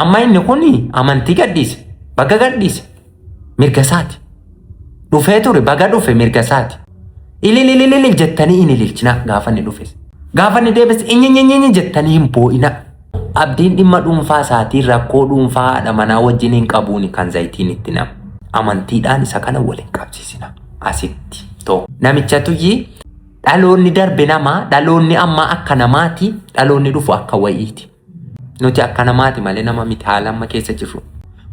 Amma inni kun amantii gadhiise. Baga gadhiise. Mirga isaati. Dhufee ture baga dhufe mirga isaati. Ililililil jettanii hin ililchinaa gaafa inni dhufes. Gaafa inni deebis inyinyinyi jettanii hin boo'inaa. Abdiin dhimma dhuunfaa isaatiin rakkoo dhuunfaa haadha manaa wajjin hin qabuuni kan zayitiin itti nama. Amantiidhaan isa kana wal hin qabsiisina. Asitti tokko. Namicha tuyyi dhaloonni darbe namaa dhaloonni ammaa akka namaati dhaloonni dhufu akka wayiiti. Nuti akka namaati malee nama miti haala amma keessa jirru.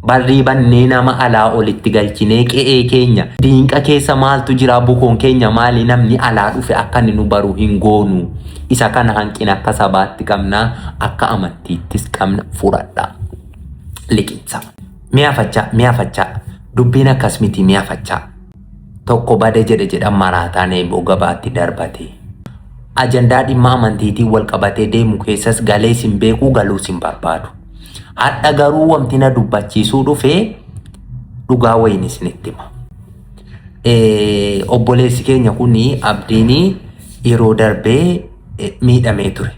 Barrii bannee nama alaa olitti galchinee qe'ee keenya diinqa keessa maaltu jira bukoon keenya maali namni alaa dhufe akka inni nu baru hin goonu. Isa kana hanqina akka sabaatti qabna akka amantiittis qabna fudhadha. Liqimsa. Mi'a fachaa mi'a fachaa dubbiin akkas miti mi'a fachaa. Tokko bade jedhe jedhan maraataan eeboo gabaatti darbate. Ajandaa dhimma amantiitiin wal qabatee deemu keessas galees hin beeku galuus hin barbaadu. Hadha garuu wanti na dubbachiisuu dhufe dhugaa wayiin isinitti hima. Obboleessi keenya kun Abdiin yeroo darbee miidhamee ture.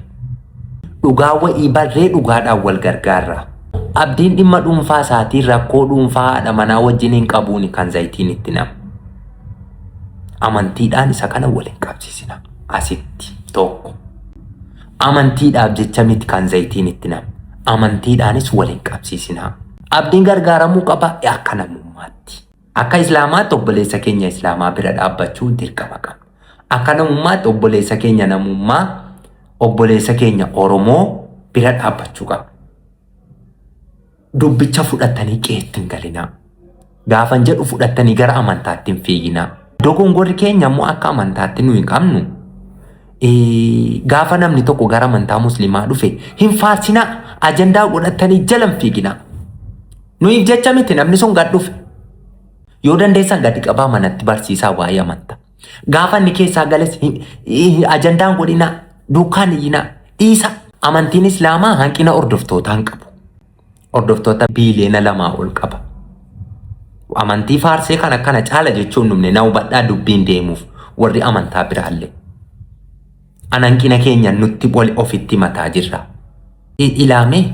Dhugaa wa'ii barree dhugaadhaan wal gargaarra. Abdiin dhimma dhuunfaa isaatiin rakkoo dhuunfaa haadha manaa wajjin hin qabuuni kan zayitiin itti nama. Amantiidhaan isa kana wal hin qabsiisina. Asitti tokko. Amantiidhaaf jecha miti kan zayitiin itti nama. Amantiidhaanis wal hin qabsiisina. Abdiin gargaaramuu qaba akka namummaatti. Akka Islaamaatti obboleessa keenya Islaamaa bira dhaabbachuu dirqama qabna. Akka namummaatti obboleessa keenya namummaa obboleessa keenya Oromoo bira dhaabbachuu qabna. Dubbicha fudhattanii qe'eetti hin galinaa. Gaafan jedhu fudhattanii gara amantaatti hin fiiginaa. Dogongorri keenya immoo akka amantaatti nu hin qabnu. Gaafa namni tokko gara amantaa musliimaa dhufe hin faarsinaa ajandaa godhattanii jala hin fiiginaa. Nuyiif jecha miti namni sun gad dhufe. Yoo dandeessan gadi qabaa manatti barsiisaa waa'ee amantaa. Gaafa inni keessaa gales ajandaan godhinaa duukaan iyyinaa dhiisa. Amantiin Islaamaa hanqina hordoftootaa hin qabu. Hordoftoota biiliyoona 2 ol qaba. Amantii faarsee kana kana caala jechuun dhumne na hubadhaa dubbiin deemuuf warri amantaa biraallee. An hanqina keenya nutti wal ofitti mataa jirra. Ilaamee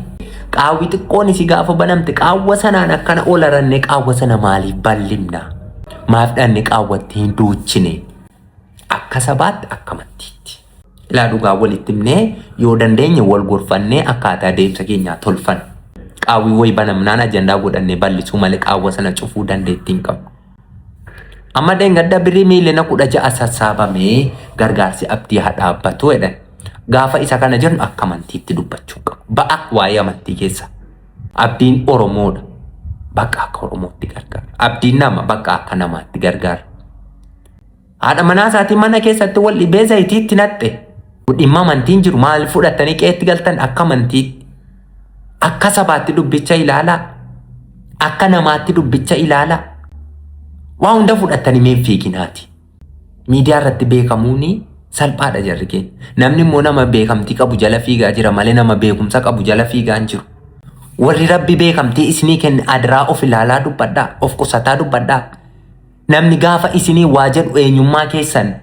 qaawwi xiqqoon isi gaafa banamte qaawwa sanaan akkana ol arannee qaawwa sana maaliif bal'ifna? Maaf dhanne qaawwatti hin duuchine? Akka sabaatti akka amantiitti. Ilaa dhugaa walitti himnee yoo dandeenye wal gorfannee akkaataa deemsa keenyaa tolfan. Qaawwi wayi banamnaan ajandaa godhannee bal'isuu malee qaawwa sana cufuu dandeettii hin qabnu. Amma dheengadda birrii miiliyoona 16 sassaabamee gargaarsi Abdii haa dhaabbatu jedhan. Gaafa isa kana jennu akka amantiitti dubbachuu qabu. Ba'a waa'ee amantii keessa. Abdiin Oromoodha. Bakka akka Oromootti gargaara. Abdiin nama bakka akka namaatti gargaara. Haadha manaa isaatiin mana keessatti wal dhibee zayitii itti naqxe. Dhimma amantiin jiru maal fudhattanii qe'eetti galtan akka amantiitti. Akka sabaatti dubbicha ilaalaa. Akka namaatti dubbicha ilaalaa. Waa hunda fudhattanii mee fiiginaati. Miidiyaa irratti beekamuun salphaadha jarri keenya. Namni immoo nama beekamtii qabu jala fiigaa jira malee nama beekumsa qabu jala fiigaa hin jiru. Warri Rabbi beekamtii isinii kenne adiraa of ilaalaa dubbadhaa, of qusataa dubbadhaa. Namni gaafa isinii waa jedhu eenyummaa keessan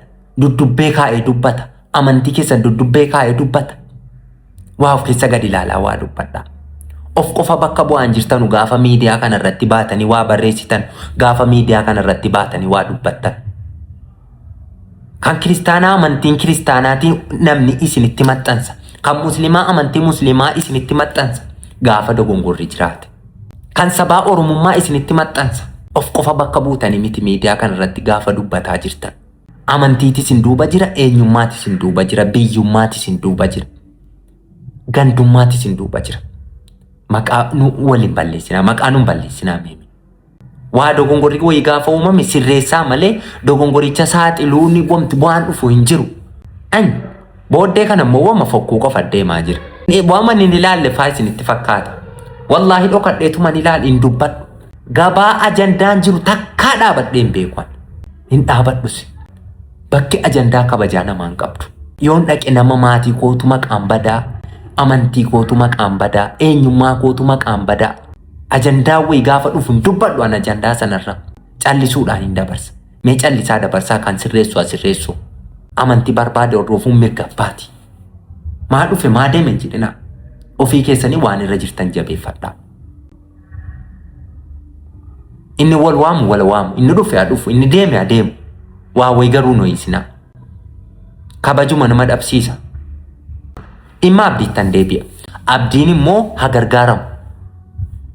duddubbee kaa'ee dubbata. Amantii keessan duddubbee kaa'ee dubbata. Waa of keessa gadi ilaalaa waa dubbadhaa. Of qofa bakka bu'aan jirtanu gaafa miidiyaa kana irratti baatanii waa barreessitan, gaafa miidiyaa kana irratti baatanii waa dubbattan. Kan kiristaanaa amantiin kiristaanaatiin namni isinitti maxxansa. Kan muslimaa amantii muslimaa isinitti maxxansa. Gaafa dogongorri jiraate. Kan sabaa Oromummaa isinitti maxxansa. Of qofa bakka buutanii miti miidiyaa kana irratti gaafa dubbataa jirtan. Amantiitis isin duuba jira, eenyummaatis isin duuba jira, biyyummaatis isin duuba jira. Gandummaatis isin duuba jira. Maqaa nu waliin balleessinaa, maqaa nu balleessinaa meemi. Waa dogongorri wayii gaafa uumame sirreessaa malee dogongoricha saaxiluun wanti waan dhufu hin jiru. An booddee kana immoo wama fokkuu qofa deemaa jira. Waan ani hin ilaalle faa isinitti fakkaata. Wallaahi dhokadheetuma hin ilaalu hin dubbadhu. Gabaa ajandaan jiru takkaa dhaabadhee hin beeku. Hin dhaabadhus. Bakki ajandaa kabajaa namaa hin qabdu. Yoon dhaqe nama maatii kootu maqaan badaa, amantii kootu maqaan badaa, eenyummaa kootu maqaan badaa. Ajandaa wayii gaafa dhufu hin dubbadhu an ajandaa sanarra. Callisuudhaan hin dabarsa. Mee callisaa dabarsaa kan sirreessu haa sirreessu. Amantii barbaade hordofuun mirga abbaati. Maa dhufe maa deeme hin jedhinaa. Ofii keessanii waan irra jirtan jabeeffadhaa. Inni wal waamu wal waamu, inni dhufe haa dhufu, inni deeme haa deemu. Waa wayi garuu nu hiisinaa. Kabajuma nama dhabsiisa. Dhimma abdiittan deebi'a. Abdiin immoo haa gargaaramu.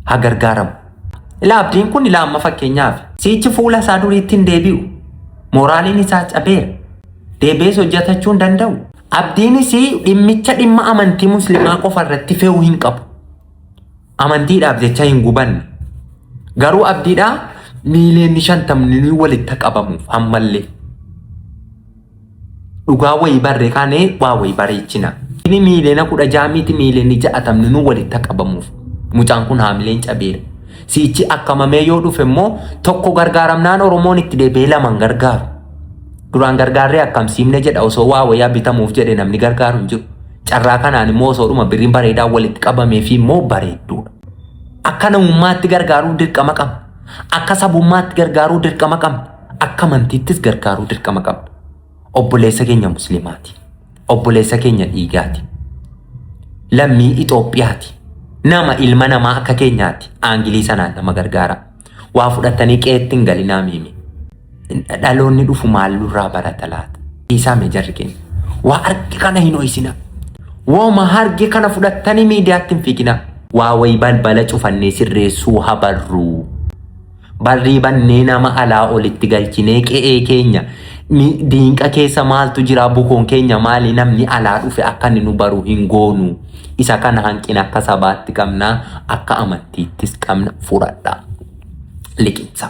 Haa gargaaramu. Ilaa abdiin kun ilaa amma fakkeenyaaf siichi fuula isaa duriitti hin deebi'u. Mooraaliin isaa cabeera. Deebi'ees hojjetachuu hin danda'u. Abdiinis dhimmicha dhimma amantii musliimaa qofa irratti fe'uu hin qabu. Amantiidhaaf jecha hin gubanne. Garuu abdiidhaa miiliyoonni shantamni walitti qabamuuf ammallee. Dhugaa wayii barree kaanee waa wayii bareechina. Inni miiliyoona 16 miti miiliyoonni ja'atamni nu walitti qabamuuf. Mucaan kun haamileen cabeera. Siichi akkamamee yoo dhufe immoo tokko gargaaramnaan Oromoon itti deebi'ee lamaan gargaaru. Duraan gargaarree akkam siimne jedha osoo waa wayaa bitamuuf jedhe namni gargaaru hin jiru. Carraa kanaan immoo osoo dhuma birriin bareedaa walitti qabamee fi immoo bareedduudha. Akka namummaatti gargaaruu dirqama qabna. Akka sabummaatti gargaaruu dirqama qabna. Akka amantiittis gargaaruu dirqama qabna. Obboleessa keenya musliimaati. Obboleessa keenya dhiigaati. Lammii Itoophiyaati. Nama ilma namaa akka keenyaati. Aangilii sanaan nama gargaara. Waa fudhatanii qe'eetti hin galinaa miimi. Dhaloonni dhufu maal nurraa barata laata? Dhiisaa mee jarri keenya. Waa arge kana hin ho'isinaa. Wooma harge kana fudhattanii miidiyaatti hin fiiginaa. Waa wayi balbala cufannee sirreessuu habarru. Barrii bannee nama alaa olitti galchinee qe'ee keenya diinqa keessa maaltu jira bukoon keenya maali namni alaa dhufe akka inni nu baru hin goonu. Isa kana hanqina akka sabaatti qabna akka amantiittis qabna fudhadha. Liqimsa.